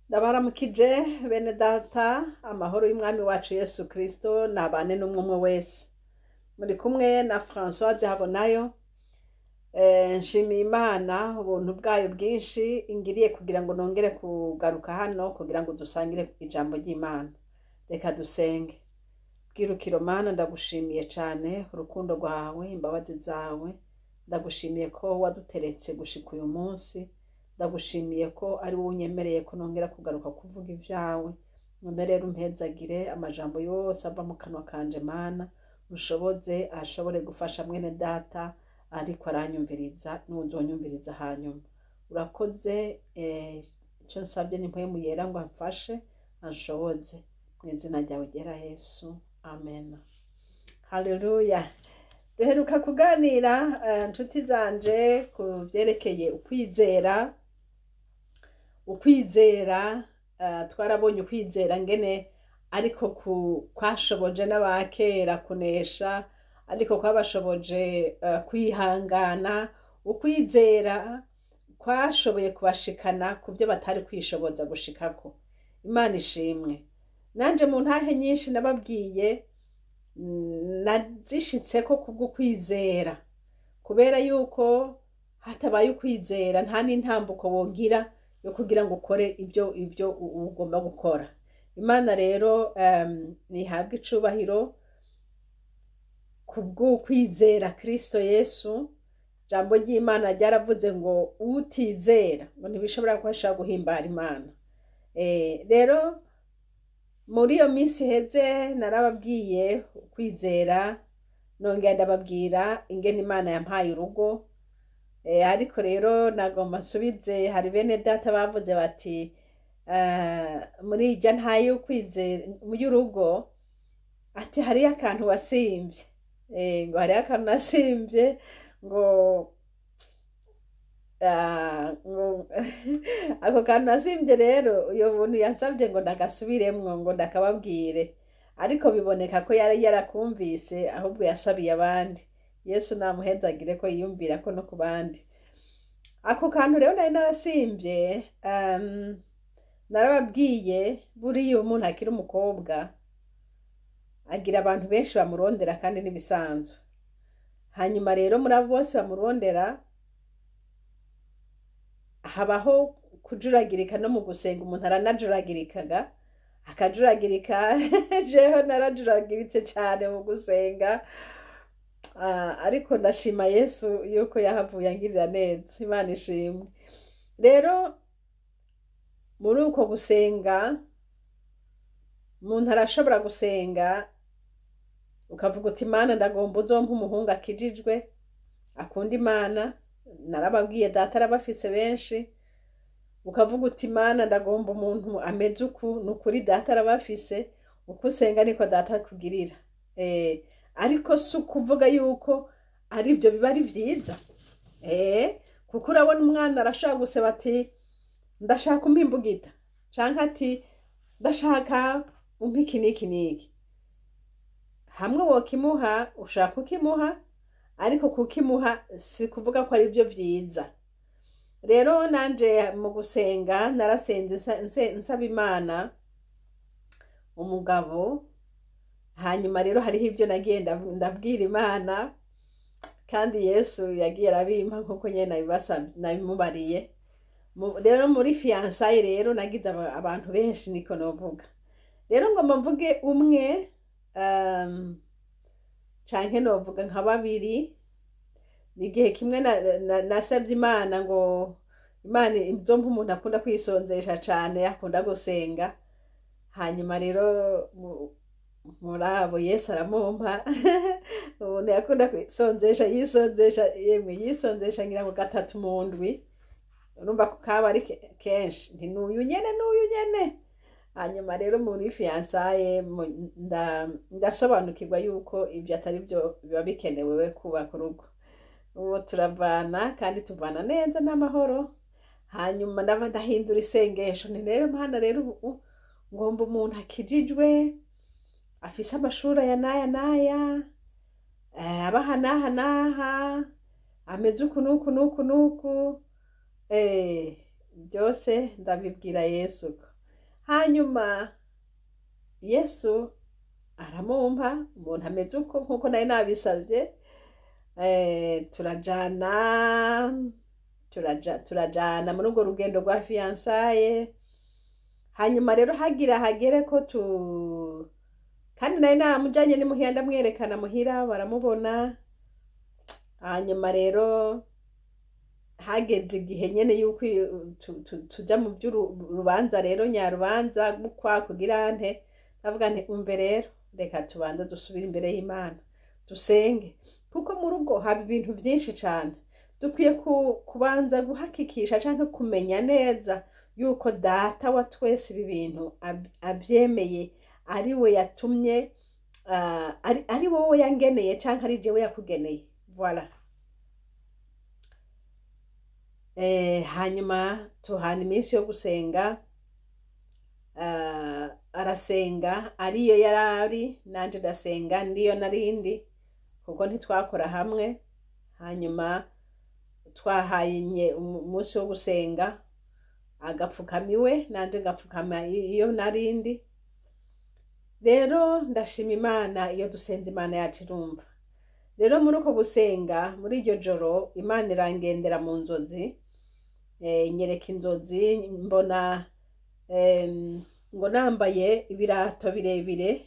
Ndabaramukije bene data, amahoro y'umwami wacu Yesu Kristo nabane n'umwe umwe wese. Muri kumwe na Françoise Habonayo. Nshimiye Imana ubuntu bwayo bwinshi ingiriye kugira ngo nongere kugaruka hano kugira ngo dusangire ijambo ry'Imana. Reka dusenge. Bwirukiro Mana, ndagushimiye cane urukundo rwawe, imbabazi zawe. Ndagushimiye ko waduteretse gushika uyu munsi. Ndagushimiye ko ari wowe unyemereye ko nongera kugaruka kuvuga ibyawe. None rero umpezagire amajambo yose ava mu kanwa kanje Mana, ushoboze ashobore gufasha mwene data ariko aranyumviriza n'uzonyumviriza hanyuma. Urakoze, icyo nsabye ni mpwemu yera ngo amfashe anshoboze. Mu izina ryawe ryera Yesu, amen. Haleluya. Duheruka kuganira nshuti zanje ku vyerekeye ukwizera. Ukwizera, twarabonye ukwizera ngene ariko kwashoboje n'abakera kunesha, ariko kwabashoboje kwihangana. Ukwizera kwashoboye kubashikana ku byo batari kwishoboza gushikako. Imana ishimwe. Nanje mu ntahe nyinshi nababwiye, nazishitseko kubw'ukwizera, kubera yuko hatabaye ukwizera nta n'intambuko wogira yo kugira ngo ukore ibyo ugomba gukora. Imana rero nihabwe icubahiro kubw'ukwizera Kristo Yesu. Jambo ry'Imana ryaravuze ngo utizera ngo ntibishobora ko ashobora guhimbara Imana. Rero muri iyo minsi iheze narababwiye ukwizera, nongera ndababwira ingene Imana yampaye urugo. Ariko rero nagomba nsubize, hari bene data bavuze bati muri irya ntaye y'ukwizera y'urugo, ati hariyo akantu wasimvye. Ngo hariyo akantu nasimvye ngo ngo ako kantu nasimvye rero uyo muntu yansavye ngo ndagasubiremwo ngo ndakababwire, ariko biboneka ko yari yarakumvise, ahubwo yasabiye abandi. Yesu namuhezagire ko yiyumvira ko no ku bandi. Ako kantu rero nari narasimvye, narababwiye, buriya umuntu akiri umukobwa agira abantu benshi bamurondera kandi n'ibisanzwe. Hanyuma rero muri abo bose bamurondera habaho kujuragirika no mu gusenga, umuntu aranajuragirikaga akajuragirika. Jeho narajuragiritse cane mu gusenga, ariko ndashima Yesu yuko yahavuye angirira neza. Imana ishimwe. Rero muri uko gusenga umuntu arashobora gusenga ukavuga uti Imana ndagomba uzompa umuhungu akijijwe akunda Imana. Narababwiye data arabafise benshi. Ukavuga uti Imana ndagomba umuntu ameze uku, nukuri data arabafise. Uko usenga niko data akugirira. Ariko si ukuvuga yuko ari ibyo biba ari vyiza. Kuko urabona umwana arashobora gusaba ati ndashaka umpa imbugita, canke ati ndashaka umpa iki n'iki n'iki. Hamwe wokimuha, ushaka kukimuha, ariko kukimuha si kuvuga ko ari byo vyiza. Rero nanje mu gusenga narasenze nsaba Imana umugabo. Hanyuma rero hariho ibyo nagiye ndabwira Imana, kandi Yesu yagiye arabimpa nkuko nyene nabimubariye. Rero muri fiançailles rero nagize abantu benshi, niko novuga. Rero ngomba mvuge umwe, canke novuga nka babiri. Igihe kimwe nasabye Imana ngo Imana izompa umuntu akunda kwisonzesha cane, akunda gusenga. Hanyuma rero muri abo Yesu aramumpa umuntu yakunda kwisonzesha, yisonzesha, yemwe yisonzesha ngira ngo gatatu mu ndwi. Urumva ko kaba ari kenshi. Nti n'uyu nyene, n'uyu nyene. Hanyuma rero muri fiançailles ndasobanukirwa yuko ibyo atari byo biba bikenewe we kubaka urugo. Ubu turavana kandi tuvana neza n'amahoro. Hanyuma ndava ndahindura isengesho, nti rero Mana, rero ubu ngomba umuntu akijijwe, afise amashuri aya n'aya n'aya, abaha n'aha n'aha, ameze uku n'uku n'uku n'uku. Byose ndabibwira Yesu. Hanyuma Yesu aramumpa umuntu ameze uko nkuko nari nabisavye. Turajana muri urwo rugendo rwa fiançailles. Hanyuma rero hagira hagere ko tu kandi nari naramujanye n'imuhira, ndamwerekana muhira baramubona. Hanyuma rero hageze igihe nyene yuko tuja mu vy'urubanza rero nyarubanza gukwa kugira nte, ndavuga nti: "Umve rero, reka tubanze dusubire imbere y'Imana dusenge, kuko mu rugo haba ibintu vyinshi cane. Dukwiye kubanza guhakikisha canke kumenya neza yuko Data wa twese ibi bintu avyemeye, ari we yatumye, ari wowe yangeneye canke ari jewe yakugeneye." Voilà. Hanyuma tuhana iminsi yo gusenga. Arasenga ariyo yarari, nanje ndasenga ndiyo narindi, kuko ntitwakora hamwe. Hanyuma twahanye umunsi wo gusenga, agapfukama iwe, nanje ngapfukama iyo narindi. Rero ndashima Imana, iyo dusenze Imana yacu irumva. Rero muri uko gusenga, muri iryo joro, Imana irangendera mu nzozi, inyereka inzozi. Mbona ngo nambaye ibirato birebire.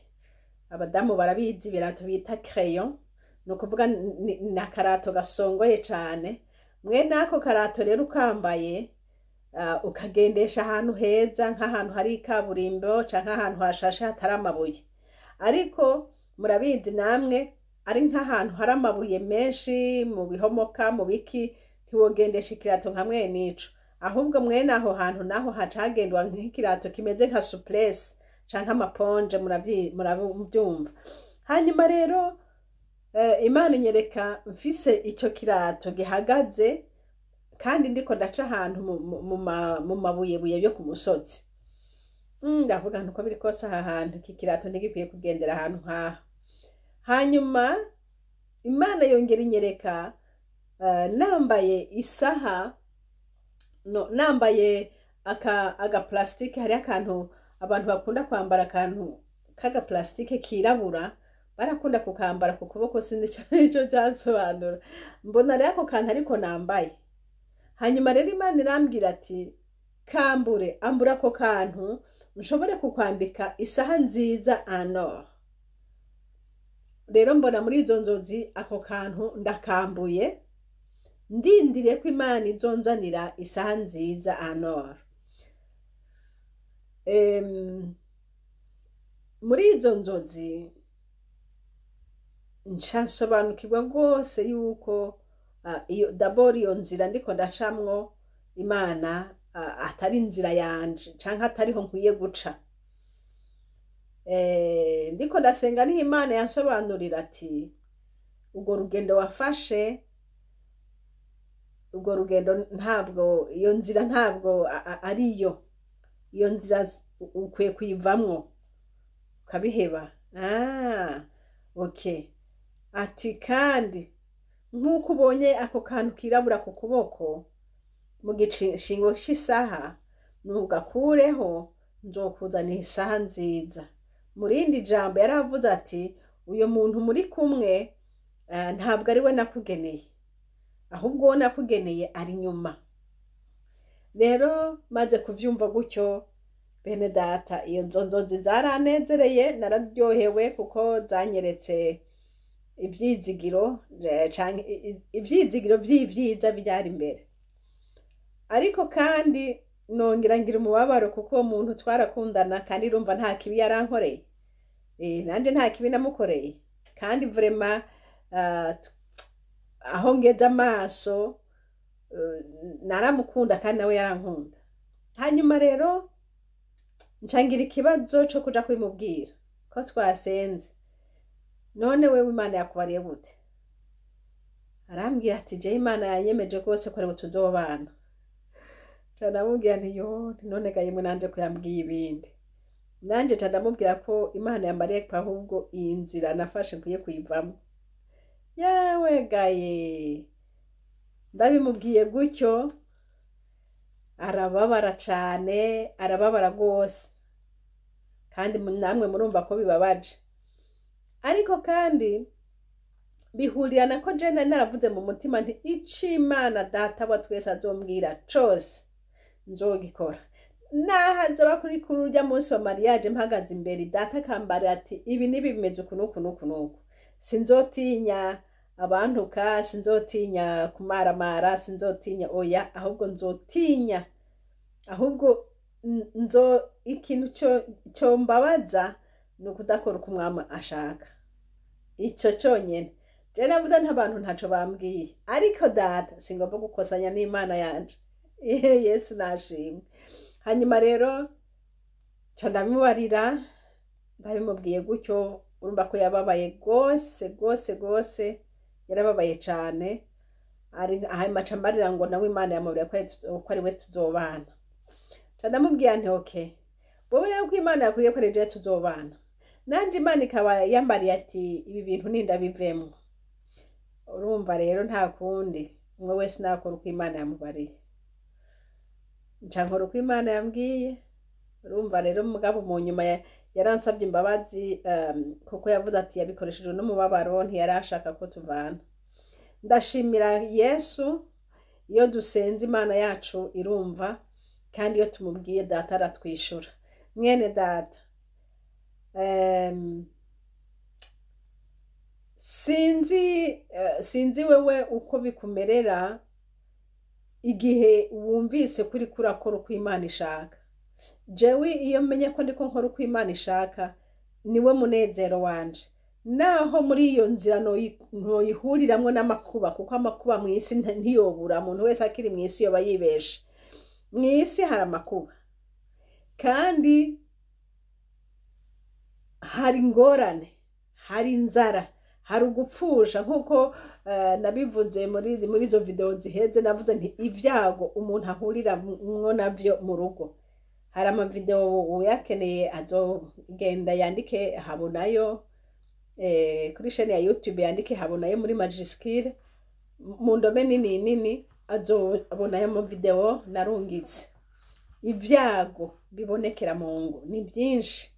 Abadamu barabizi, ibirato bita crayon, ni ukuvuga ni akarato gasongoye cane. Mwene ako karato rero ukambaye, ukagendesha ahantu heza, nk'ahantu hari ikaburimbo canke ahantu hashashe hatari amabuye. Ariko murabizi namwe, ari nk'ahantu hari amabuye menshi, mu bihomoka, mu biki, ntiwogendesha ikirato nka mwene ico. Ahubwo mwene aho hantu naho haca hagendwa nk'ikirato kimeze nka souplesse canke amaponje, muravyumva. Hanyuma rero Imana inyereka mfise ico kirato gihagaze, kandi ndiko ndaca ahantu mu mabuyebuye yo ku musozi. Ndavuga nti: "Uko biri kose, aha hantu iki kirato ntigikwiye kugendera ahantu nk'aha." Hanyuma Imana yongera inyereka nambaye isaha, no nambaye aka agaplastike. Hariho akantu abantu bakunda kwambara, akantu k'agaplastike kirabura, barakunda kukambara ku kuboko, sinzi ico vyansobanura. Mbona rero ako kantu ariko nambaye. Hanyuma rero Imana irambwira ati: "Kambure, ambura ako kantu, nshobore kukwambika isaha nziza en or." Rero mbona muri izo nzozi ako kantu ndakambuye, ndindiriye ko Imana izonzanira isaha nziza en or. Muri izo nzozi nca nsobanukirwa rwose yuko iyo d'abord iyo nzira ndiko ndacamwo, Imana atari inzira yanje canke atariho nkwiye guca. Ndiko ndasenga niho Imana yansobanurira ati: "Urwo rugendo wafashe, urwo rugendo ntabwo, iyo nzira ntabwo ariyo. Iyo nzira ukwiye kuyivamwo ukabiheba." Ah, okay. Ati: "Kandi nk'uko ubonye ako kantu kirabura ku kuboko mu gishingo c'isaha, nugakureho nzokuzanira isaha nziza." Mu rindi jambo yaravuze ati: "Uyo muntu muri kumwe, ntabwo ari we nakugeneye, ahubwo uwo nakugeneye ari nyuma." Rero maze kuvyumva gutyo, bene Data, iyo nzozi zaranezereye, nararyohewe, kuko zanyeretse ivyizigiro, canke ivyizigiro vy'ivyiza vyari imbere. Ariko kandi nongera ngira umubabaro, kuko uwo muntu twarakundana, kandi urumva nta kibi yarankoreye, nanje nta kibi namukoreye. Kandi vraiment, aho ngeze amaso, naramukunda kandi nawe yarankunda. Hanyuma rero nca ngira ikibazo co kuja kubimubwira ko twasenze. "None wewe Imana yakubariye gute?" Arambwira ati: "Jewe Imana yanyemeje rwose ko ariwe tuzobana." Nca ndamubwira nti: "Yo, none ga yemwe, nanje ko yambwiye ibindi?" Nanje nca ndamubwira ko Imana yambariye ko ahubwo iyi nzira nafashe nkwiye kuyivamo. Yawe gaye, ndabimubwiye gutyo arababara cane, arababara rwose. Kandi namwe murumva ko bibabaje. Ariko kandi bihurirana ko je nari naravuze mu mutima nti ico Imana Data wa twese azombwira cose nzogikora, naho azoba kuri urya munsi wa mariage mpagaze imbere Data akambarira ati ibi n'ibi bimeze uku n'uku n'uku n'uku, sinzotinya abantuka, sinzotinya kumaramara, sinzotinya, oya, ahubwo nzotinya, ahubwo nzo ikintu cyombabaza ni ukudakora uko umwami ashaka, ico cyonyene. Je navuze nti abantu ntaco bambwiye, ariko Data singomba gukosanya n'Imana yanje. Yesu nashimwe. Hanyuma rero nca ndabimubarira, ndabimubwiye gutyo, urumva ko yababaye gose gose gose, yarababaye cane. Hanyuma aca ambarira ngo nawe Imana yamubwira ko ari we tuzobana. Nca ndamubwira nti okay, wowe rero ko Imana yakubwiye ko ari jewe tuzobana, nanje Imana ikaba yambariye ati ibi bintu nindabivemwo, urumva rero nta kundi, umwe wese nakora uko Imana yamubariye. Nca nkora uko Imana yambwiye. Urumva rero mugabo mu nyuma yaransabye imbabazi, kuko yavuze ati yabikoreshejwe n'umubabaro, ntiyarashaka ko tuvana. Ndashimira Yesu, iyo dusenze Imana yacu irumva, kandi iyo tumubwiye Data aratwishura. Mwene Data, sinzi wewe uko bikumerera igihe wumvise kuri kurakora uko Imana ishaka. Jewe iyo menye ko ndiko nkora uko Imana ishaka, niwe munezero wanje, naho muri iyo nzira noyihuriramwo n'amakuba, kuko amakuba mw'isi ntiyobura. Umuntu wese akiri mw'isi yoba yibeshe. Mw'isi hari amakuba kandi hari ingorane, hari inzara, hari ugupfusha, nk'uko nabivuze muri izo video ziheze. Navuze nti ibyago umuntu ahuriramwo navyo mu rugo. Hari amavideo, uyakeneye azogenda yandike Habonayo kuri chaîne ya YouTube, yandike Habonayo muri majuscule, mu ndome nini nini, azobonayo mu video narungitse. Ibyago bibonekera mu ngo ni byinshi,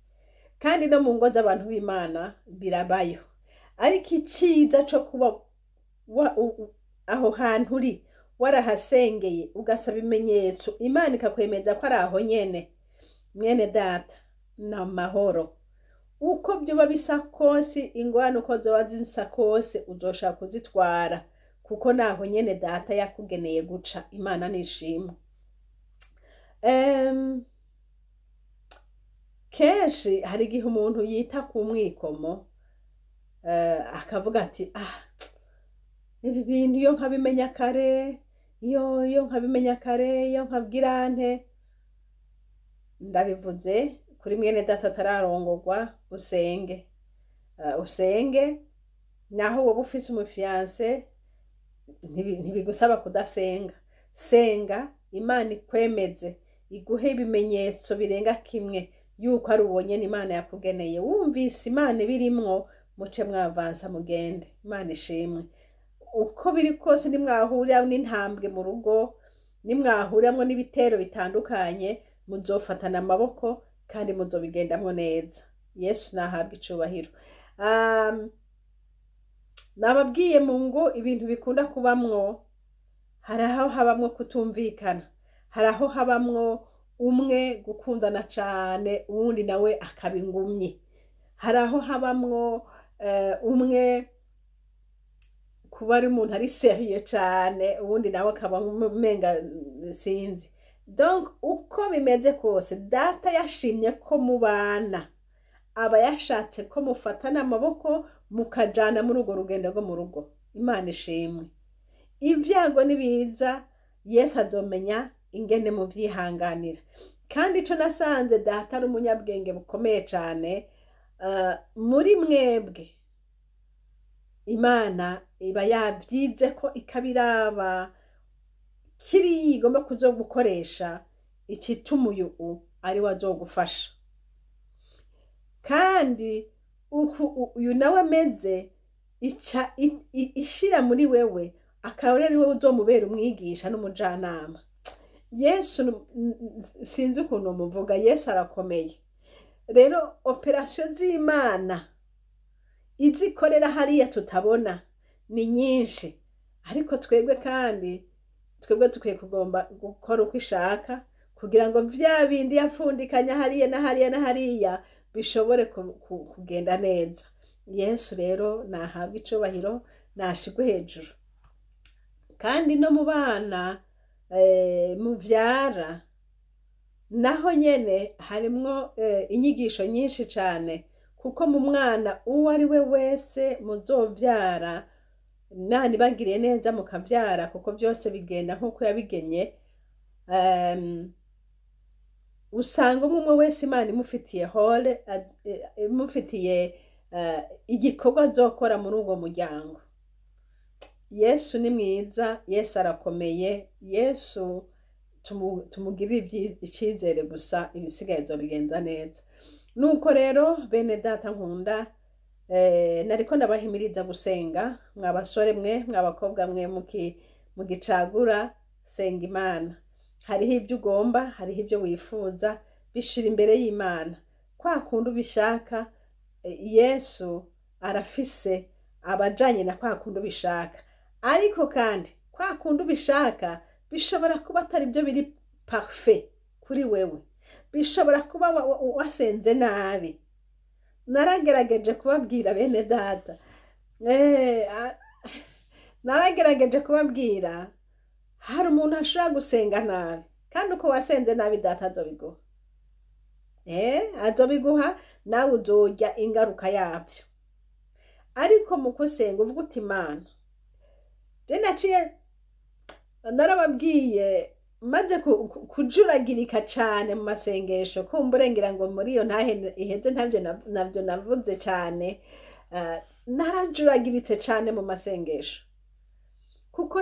kandi no mu ngo z'abantu b'Imana birabayo. Ariko icyiza co kuba aho hantu uri warahasengeye, ugasaba ibimenyetso, Imana ikakwemeza ko ari aho nyene, mwene Data, ni amahoro. Uko byoba bisa kose, ingorane uko zoba zisa kose, uzoshaka kuzitwara, kuko naho nyene Data yakugeneye guca. Imana nishimwe. Kenshi hari igihe umuntu yita ku mwikomo, akavuga ati ah, ibi bintu iyo nkabimenya kare, iyo nkabimenya kare, iyo nkabwira nte. Ndabivuze kuri mwene Data atararongorwa, usenge. Usenge naho woba ufise umufiancé, ntibigusaba kudasenga. Senga Imana ikwemeze, iguhe ibimenyetso birenga kimwe yuko ari uwo nyene Imana yakugeneye. Wumvise Imana ibirimwo, muce mwavansa mugende. Imana ishimwe. Uko biri kose, nimwahurira n'intambwe mu rugo, nimwahuramwo n'ibitero bitandukanye, muzofatana amaboko kandi muzobigendamwo neza. Yesu nahabwa icubahiro. Nababwiye mu ngo ibintu bikunda kubamwo, hari aho habamwo kutumvikana, hari aho habamwo umwe gukundana cane, uwundi nawe akaba ingumyi, hari aho habamwo umwe kuba ari umuntu ari sérieux cane, uwundi nawe akaba umenga sinzi. Donc uko bimeze kose, Data yashimye ko mubana, aba yashatse ko mufatana amaboko mukajana muri urwo rugendo rwo mu rugo. Imana ishimwe. Ibyago nibiza, Yesu azomenya ingene muvyihanganira. Kandi ico nasanze, Data ari umunyabwenge bukomeye cane. Muri mwebwe Imana iba yabyize ko ikabiraba kiriya igomba kuzogukoresha, ikituma uyu ari we azogufasha. Kandi uku uyu nawe ameze, ica ishira muri wewe akaba ari wowe uzomubera umwigisha n'umujanama. Yesu, sinzi ukuntu muvuga, Yesu arakomeye. Rero opérations z'Imana izikorera hariya tutabona ni nyinshi, ariko twebwe kandi twebwe dukwiye kugomba gukora uko ishaka kugira ngo vya bindi yapfundikanya hariya na hariya na hariya bishobore kugenda neza. Yesu rero nahabwa icubahiro, nashigwe hejuru. Kandi no mu bana muvyara naho nyene harimwo inyigisho nyinshi cane, kuko mu mwana uwo ari we wese muzovyara, Imana ibagiriye neza mukavyara, kuko vyose bigenda nk'uko yabigenye, usanga umwe umwe wese Imana imufitiye rôle, imufitiye igikorwa azokora muri uwo muryango. Yesu ni mwiza, Yesu arakomeye. Yesu tumugirire icizere gusa, ibisigaye azobigenza neza. Nuko rero bene data nkunda, nariko ndabahimiriza gusenga. Mwa basore mwe, mwa bakobwa mwe mugicagura, senga Imana. Hariho ibyo ugomba, hariho ibyo wifuza, bishira imbere y'Imana kwa kundi ubishaka. Yesu arafise abajanye na kwa kundi ubishaka, ariko kandi kwa kundi ubishaka bishobora kuba atari byo biri parfait kuri wewe, bishobora kuba wasenze nabi. Naragerageje kubabwira, bene data, naragerageje kubabwira, hari umuntu ashobora gusenga nabi, kandi uko wasenze nabi data azobiguha, azobiguha, nawe uzorya ingaruka yabyo. Ariko mu gusenga uvuga uti: "Imana", je naciye narababwiye, maze kujuragirika cane mu masengesho, kumbure ngira ngo muri iyo ntahe iheze ntabyo navyo navuze cane. Narajuragiritse cane mu masengesho, kuko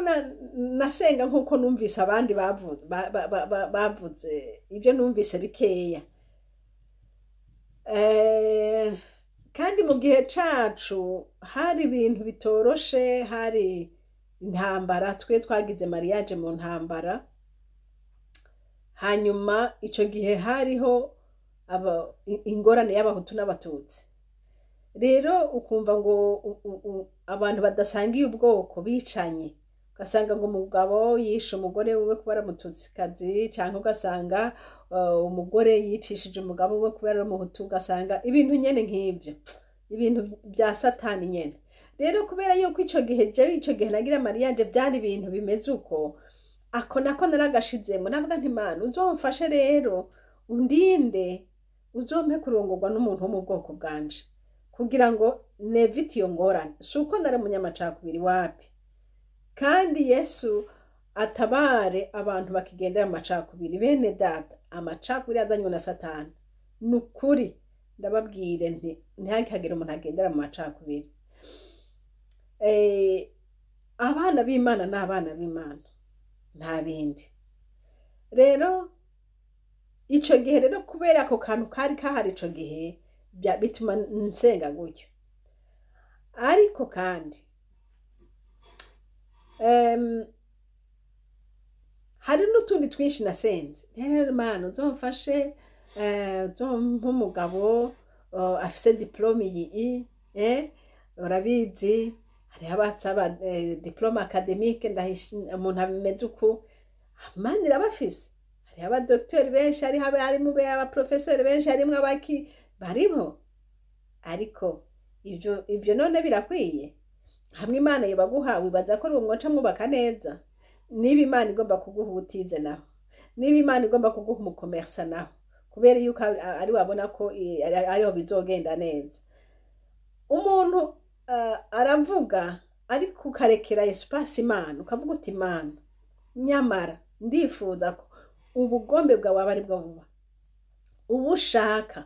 nasenga nk'uko numvise abandi bavuze, ibyo numvise bikeya. Kandi mu gihe cacu hari ibintu bitoroshe, hari intambara. Twe twagize mariage mu ntambara. Hanyuma ico gihe hariho ingorane y'Abahutu n'Abatutsi. Rero ukumva ngo abantu badasangiye ubwoko bicanye, ugasanga ngo umugabo yishe umugore wiwe kubera Umututsikazi, canke ugasanga umugore yicishije umugabo wiwe kubera ari Umuhutu, ugasanga ibintu nyene nk'ivyo, ibintu vya satani nyene. Rero kubera yuko ico gihe, jewe ico gihe nagira mariage, vyari ibintu bimeze uko, ako nako naragashizemo. Navuga nti: "Mana, uzomfashe rero, undinde, uzompe kurongorwa n'umuntu wo mu bwoko bwanje kugira ngo nevite iyo ngorane." Si uko nari umunyamacakubiri, wapi. Kandi Yesu atabare abantu bakigendera mu macakubiri. Bene data, amacakubiri azanywe na satani. Ni ukuri ndababwire nti ntihagire umuntu agendera mu macakubiri. Abana b'Imana ni abana b'Imana, nta bindi. Rero ico gihe rero, kubera ako kantu kari kahari ico gihe, bituma nsenga gutyo. Ariko kandi hari n'utundi twinshi nasenze. Rero: "Mana, uzomfashe, uzompe umugabo afise diplôme iyi." Urabizi, hariho abasaba diplôme académique. Umuntu ameze uku, Mana irabafise. Hariho abadokiteri benshi, hariho abarimu, abaprofeseri benshi, harimwo abaki bariho. Ariko ivyo none birakwiye? Hamwe Imana yobaguha, wibaza ko ari mwoca mwubaka neza? Niba Imana igomba kuguha ubutize naho, niba Imana igomba kuguha umukomersa naho, kubera yuko ari wabona ko ariho bizogenda neza. Umuntu aravuga, ariko ukarekera espace Imana, ukavuga uti: "Imana, nyamara ndifuza ko ubugombe bwawe aba aribwo buba, ubu ushaka,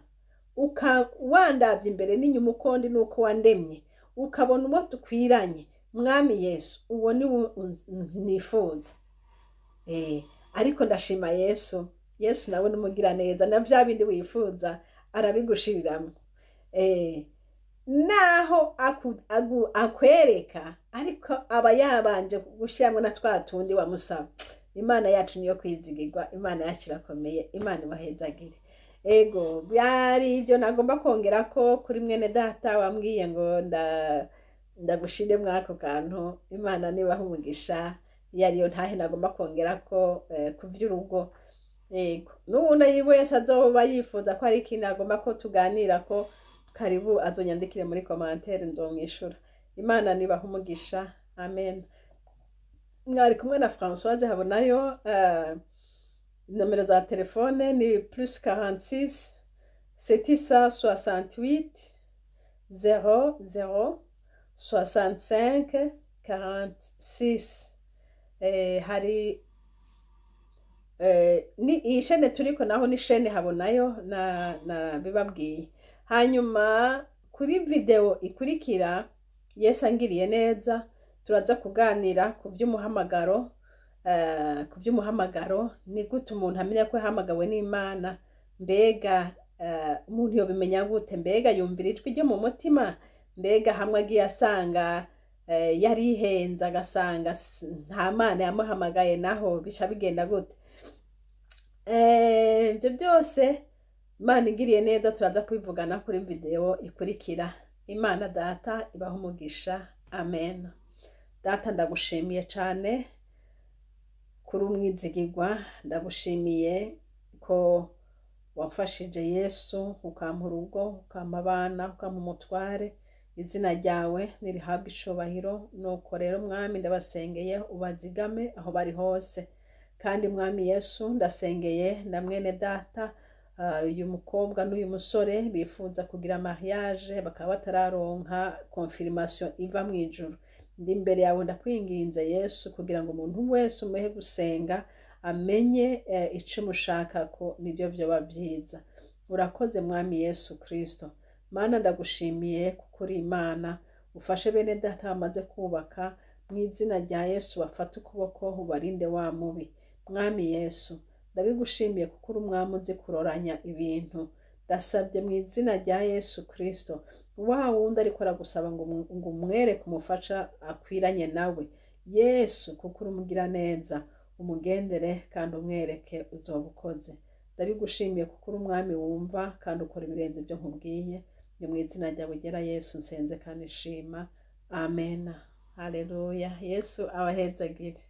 wandavye imbere n'inyuma uko ndi n'uko wandemye, ukabona uwo dukwiranye. Mwami Yesu, uwo ni wo nifuza." Ariko ndashima Yesu. Yesu nawe n'umugira neza, na vya bindi wifuza arabigushiriramwo. Naho akwereka, ariko aba yabanje gushiramwo na twa tundi wamusaba. Imana yacu niyo kwizigirwa, Imana yacu irakomeye. Imana ibahezagire. Ego, byari ibyo nagomba kongera ko kuri mwene data wambwiye ngo ndagushire mwako kantu. Imana nibaha umugisha, iyo ariyo ntahe nagomba kongera ko ku by'urugo. Ego, n'uwundi wese azoba yifuza ko hari ikintu agomba ko tuganira ko, karibu azonyandikire muri commentaire, nzomwishura. Imana nibaha umugisha, amen. Mwari kumwe na Françoise Habonayo. Nomero za telefone ni +46 768 00 65 46. Hari ni iyi chaîne turiko naho ni chaîne Habonayo na bibabwiye. Hanyuma kuri video ikurikira, Yesu angiriye neza, turaza kuganira ku by'umuhamagaro, ku by'umuhamagaro. Ni gute umuntu amenya ko yahamagawe n'Imana? Mbega umuntu yobimenya gute? Mbega yumvira ijwi ryo mu mutima? Mbega hamwe agiye asanga yarihenze, agasanga nta Mana yamuhamagaye, naho bica bigenda gute? Ibyo byose, Imana igiriye neza, turaza kubivugana kuri video ikurikira. Imana Data ibaha umugisha, amen. Data, ndagushimiye cyane kuri umwizigirwa. Ndagushimiye ko wamfashije Yesu, ukampa urugo, ukampa abana, ukampa umutware. Izina ryawe nirihabwe icubahiro. Nuko rero Mwami, ndabasengeye ubazigame aho bari hose. Kandi Mwami Yesu, ndasengeye na mwene data, uyu mukobwa n'uyu musore bifuza kugira mariage bakaba batararonka confirmation iva mu ijuru. Ndi imbere yawe, ndakwinginze Yesu, kugira ngo umuntu wese umuhe gusenga, amenye ico umushaka ko nibyo vyoba vyiza. Urakoze Mwami Yesu Kristo. Mana, ndagushimiye kuko uri Imana. Ufashe bene data bamaze kubaka, mu izina rya Yesu bafate ukuboko, ubarinde wa mubi. Mwami Yesu, ndabigushimiye kuko uri umwami uzi kuroranya ibintu. Ndasabye mu izina rya Yesu Kristo, wa wundi ariko aragusaba ngo umwereke umufasha akwiranye nawe, Yesu, kuko uri umugiraneza, umugendere kandi umwereke, uzoba ukoze. Ndabigushimiye kuko uri umwami wumva kandi ukora ibirenze ibyo nkubwiye. Ni mu izina ryawe ugera Yesu nsenze kandi nshima, amen. Haleluya. Yesu abahezagire.